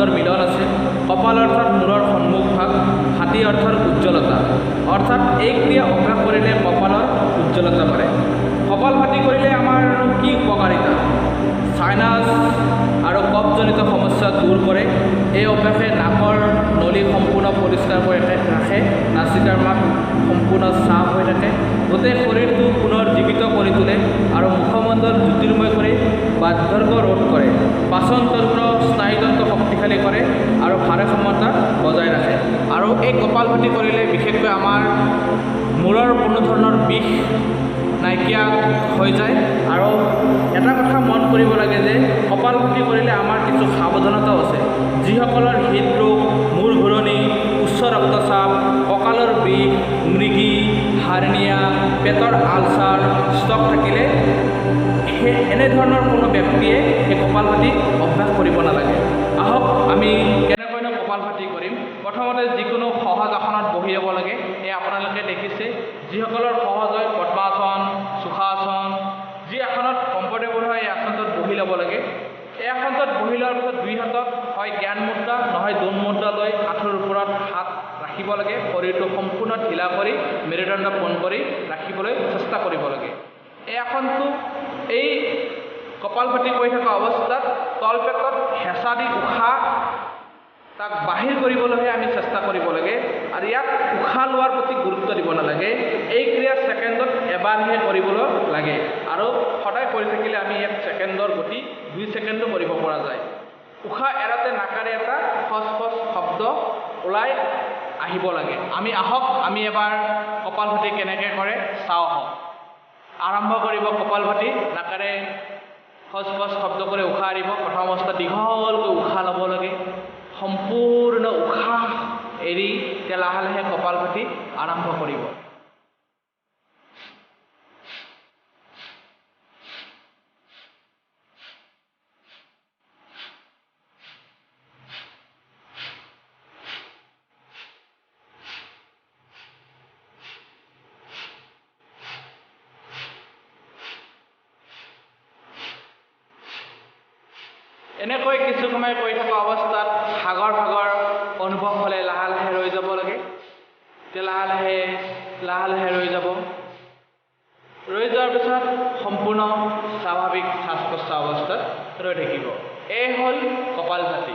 শব্দৰ মিলন আছে। কপাল অৰ্থাৎ মূৰৰ সন্মুখভাগ, ভাতি অৰ্থাৎ উজ্জ্বলতা, অৰ্থাৎ এই ক্ৰিয়া অভ্যাস কৰিলে কপালৰ উজ্জ্বলতা বাঢ়ে। কপালভাতি কৰিলে আমাৰ কি উপকাৰিতা? চাইনাছ আৰু কফজনিত সমস্যা দূৰ কৰে। এই অভ্যাসে নাকৰ নলী সম্পূৰ্ণ পৰিষ্কাৰ কৰি ৰাখে, নাচিকাৰ মাত সম্পূৰ্ণ চাফ হৈ থাকে, গোটেই শৰীৰটো পুনৰ জীৱিত কৰি তোলে আৰু মুখমণ্ডল জ্যোতিৰ্ময় কৰি বাৰ্ধক্য ৰোধ কৰে, পাচনতন্ত্ৰ স্নায়ুতন্ত্ৰ শক্তিশালী কৰে আৰু ভাৰসাম্যতা বজাই ৰাখে। আৰু এই কপালভাতি কৰিলে বিশেষকৈ আমাৰ মূৰৰ কোনো ধৰণৰ বিষ নাইকিয়া হৈ যায়। আৰু এটা কথা মন কৰিব লাগে যে কপালভাতি কৰিলে আমাৰ কিছু সাৱধানতাও আছে। যিসকলৰ হৃদৰোগ, মূৰ ঘূৰণি, উচ্চ ৰক্তচাপ, কঁকালৰ বিষ, মৃগী, হাৰ্নিয়া, পেটৰ আলচাৰ, ষ্ট্ৰক থাকিলে সেই এনেধৰণৰ কোনো ব্যক্তিয়ে এই কপালভাতি অভ্যাস কৰিব নালাগে। আহক আমি কেনেকৈনো কপালভাতি কৰিম। প্ৰথমতে যিকোনো সহজ আসনত বহি যাব লাগে। এই আপোনালোকে দেখিছে, যিসকলৰ সহজ হয় পদ্মাসন, সুখাসন, যি আসনত কমফৰ্টেবল হয় এই আসনটোত বহি ল'ব লাগে। এই আসনটোত বহি লোৱাৰ পিছত দুই হাতত হয় জ্ঞান মুদ্ৰা নহয় দোন মুদ্ৰা লৈ আঁঠুৰ ওপৰত হাত ৰাখিব লাগে। শৰীৰটো সম্পূৰ্ণ ঢিলা কৰি মেৰুদণ্ড পোন কৰি ৰাখিবলৈ চেষ্টা কৰিব লাগে। এই আসনটো এই কপালভাতি কৰি থকা অৱস্থাত তলপেটত হেঁচা দি উশাহ তাক বাহিৰ কৰিবলৈহে আমি চেষ্টা কৰিব লাগে আৰু ইয়াক উশাহ লোৱাৰ প্ৰতি গুৰুত্ব দিব নালাগে। এই ক্ৰিয়া ছেকেণ্ডত এবাৰহে কৰিবলৈ লাগে আৰু সদায় কৰি থাকিলে আমি ইয়াক ছেকেণ্ডৰ গতি 2 ছেকেণ্ডো কৰিব পৰা যায়। উশাহ এৰাতে নাকাৰে এটা খচ খচ শব্দ ওলাই আহিব লাগে। আমি আহক আমি এবাৰ কপালভাতি কেনেকৈ কৰে চাওঁ আহক। আৰম্ভ কৰিব কপালভাতি, নাকাৰে খচ খচ শব্দ কৰি উশাহ এৰিব। প্ৰথম অৱস্থাত দীঘলকৈ উশাহ ল'ব লাগে, সম্পূৰ্ণ উশাহ এৰি তেতিয়া লাহে লাহে কপালভাতি আৰম্ভ কৰিব। এনেকৈ কিছু সময় কৰি থকা অৱস্থাত ভাগৰ ভাগৰ অনুভৱ হ'লে লাহে লাহে ৰৈ যাব লাগে। তেতিয়া লাহে লাহে লাহে লাহে ৰৈ যাব। ৰৈ যোৱাৰ পিছত সম্পূৰ্ণ স্বাভাৱিক শ্বাস প্ৰশ্বাস অৱস্থাত ৰৈ থাকিব। এই হ'ল কপালভাতি।